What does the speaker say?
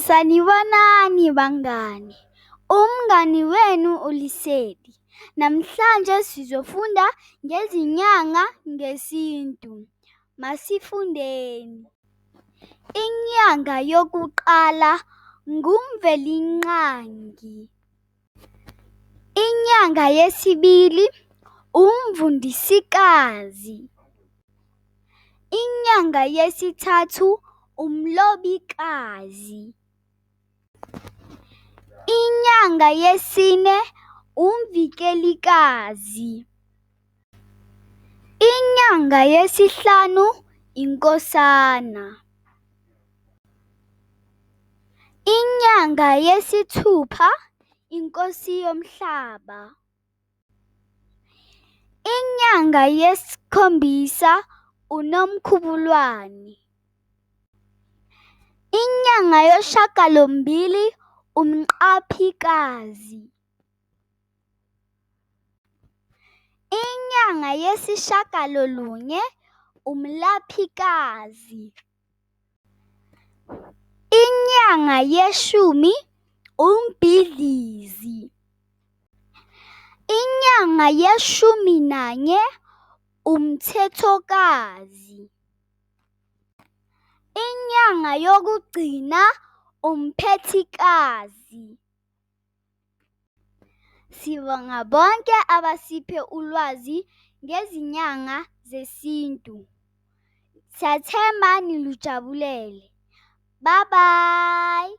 Sanibonani bangani, umngani wenu uLesedi. Namhlanje sizofunda ngezinyanga ngesintu. Masifundeni. Inyanga yokuqala nguMvelinqangi. Inyanga yesibili uMvundisikazi. Inyanga yesithathu uMlobikazi. Inyanga yesine uMvikelikazi. Inyanga yesihlanu inkosana. Inyanga yesithupha inkosi yomhlaba. Inyanga yesikhombisa uNomkhubulwane. Inyanga yeshagalombili uMqaphikazi. Inyanga yesishagalolunye uMlaphikazi. Inyanga yeshumi uMbhidlizi. Inyanga yeshumi nanye uMthethokazi. Inyanga yokugcina uMphethikazi. Sibonga bonke abasiphe ulwazi ngezinyanga zesintu. Siyathemba nilujabulele. Bye bye.